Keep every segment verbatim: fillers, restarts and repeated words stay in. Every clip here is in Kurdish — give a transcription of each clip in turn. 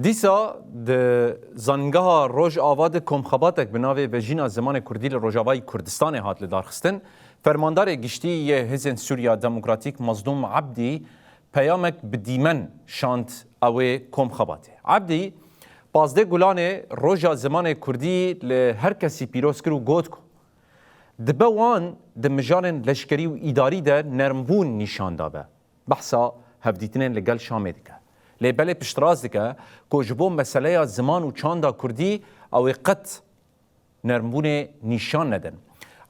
Dîsa di Zanîngeha Rojava de komxebatek bi navê Vejîna Zimanê Kurdî li Rojavayî Kurdistanê hat lidarxistin. Fermandarê Giştî yê Hêzên Sûriya Demokratîk Mazlûm Ebdî peyamek bi dîmen şand ew ê komxebatê. Ebdî pazdeh Gulanê Roja Zimanê Kurdî li her kesî pîroz kir û got ku dibe wan di mijarên leşkerî û îdarî de nermbûn nîşan dabe. Behsa hevdîtinên li gel Şamê dike. Lê belê piştrast dike ku ji bo meseleya ziman û çanda kurdî ew ê qet nermbûnê nîşan nedin.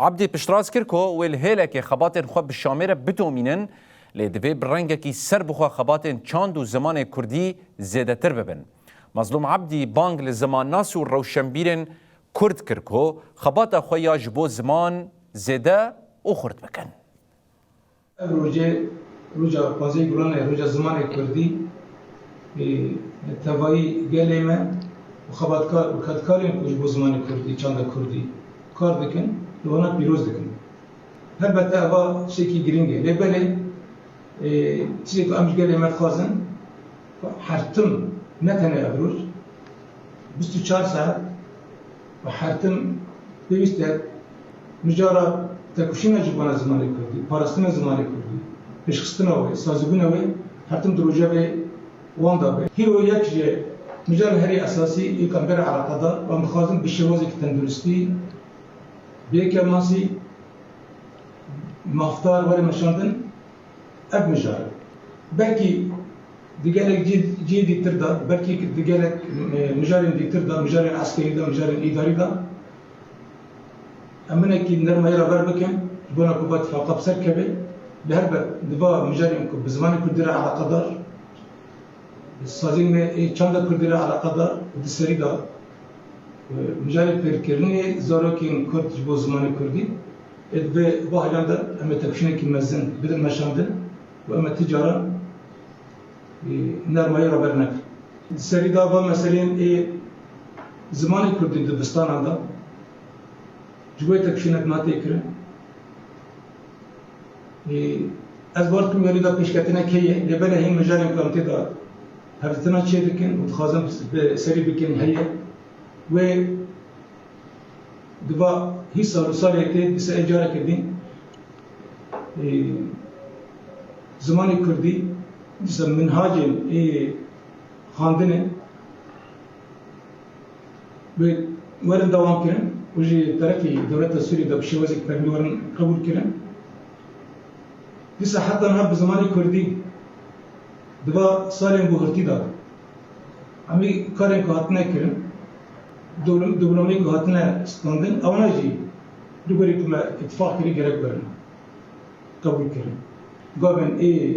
Ebdî piştrast kir ku wê li hêlekê xebatên xwe bi Şamê re bidomînin, lê divê bi rengekî serbixwe xebatên çand û zimanê kurdî zêdetir bibin. Mazlûm Ebdî bang li zimannas û rewşenbîrên kurd kir ku xebata xwe ya ji bo ziman zêde û xurt bikin. Ev rojê, roja pazdeh Gulanê, roja zimanê kurdî, e, tevayî gelê me û xebatkar û kedkarên ku ji bo zimanê kurdî, çanda kurdî kar dikin, li wana pîroz dikin. Helbete eva tiştekî girîng e. Lê belê, e, tiştê ku em ji gelê me dixwazin, her tim, ne tenê ev roj, bîst û çar saet û her tim pêwîst e mijara tekoşîna ji bona zimanê kurdî, parastina zimanê kurdî, pêşxistina wê, sazîbûna wê, her tim di rojevê wan de be. Hîro yek ji mijarên herî esasî ê ku em bere eleqedar, em dixwazin bi şêwazekî tenduristî, bi yekevmasî, mafdar were meşandin, ev mijar e. Belkî di gelek cih-, cihê dîtir de, belkî di gelek, e, mijarên dîtir de, mijarên eskerî de, mijarên îdarî de, em hinekî nermayî re ber bikin, ji bona ku va tifaqa bi ser keve, li her ber di va mijarên ku bi zimanê kurdî re eleqedar, sazên me ê çanda kurdî re eleqedar û di serî de, e, mijarê fêrkirinê zarokên kurd ji bo zimanê kurdî, ê di vê bahayan de em ê tevşînekî mezin bidin meşandin û em ê ti caran, e, nermayî re ber nekin. Di serî de va meseleyên ê zimanê kurdî dibistanan de ji bo yê tevşînek nate kirin. Ê, ez bawer dikim werî de pêşketinek heye, lê belê hîn mijarên ku em tê de hevdîtina çê dikin û dixwazin bi serî bikin heye. Wê di va hî sal û salê tê dîsa ê careke din, ê, zimanê kurdî, dîsa minhacên ê xwendinê, wê werin dewam kirin û ji terefê dewleta Sûriyê de bi şêwazek fermî werin qebûl kirin. Dîsa heta niha bi zimanê kurdî di va salên guhirtî de hemî karên ku hatine kirin, diplom-, diplomên ku hatine standin, ewana jî li gorî ku me îtifaq kirî gerek werin qebûl kirin. Gavên ê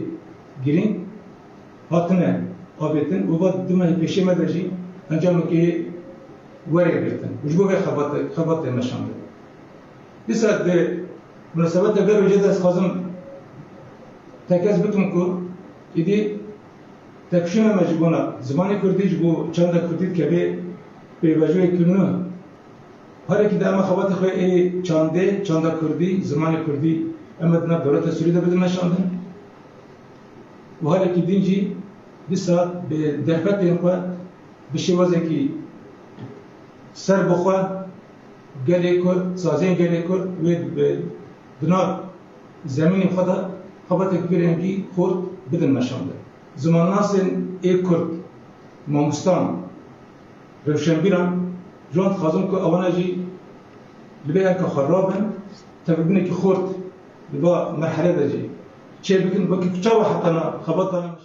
girîng hatine avêtin û va di mehê pêşê me de jî encamekê were girtin. Û ji bo vê xebatê, xebatê meşandin. Dîsa di munasebeta vê rojê de ez dixwazim tekez bikim ku êdî tevşîna me ji bona zimanê kurdî, ji bo çanda kurdî dikeve pêvajoyekî nû. Harekî de em ê xebatê xwe ê çandê, çanda kurdî, zimanê kurdî, em ê di nav dewleta Sûriyê de bidin meşandin. Û harekî din jî dîsa bi derfetên xwe, bi şêwazekî serbixwe gelê Kurd, saziyên gelê Kurd wê bi, di nav zemînê xwe de xebatek vî rengî xurt bidin meşandin. Zimannasên ê Kurd, mamostan, rewşenbîran, ji wan dixwazim ku ewana jî li vê erka xwe rabin, tevbûnekî xurt li va merhele de jî çêbikin, wekî ku çawa heta niha xebata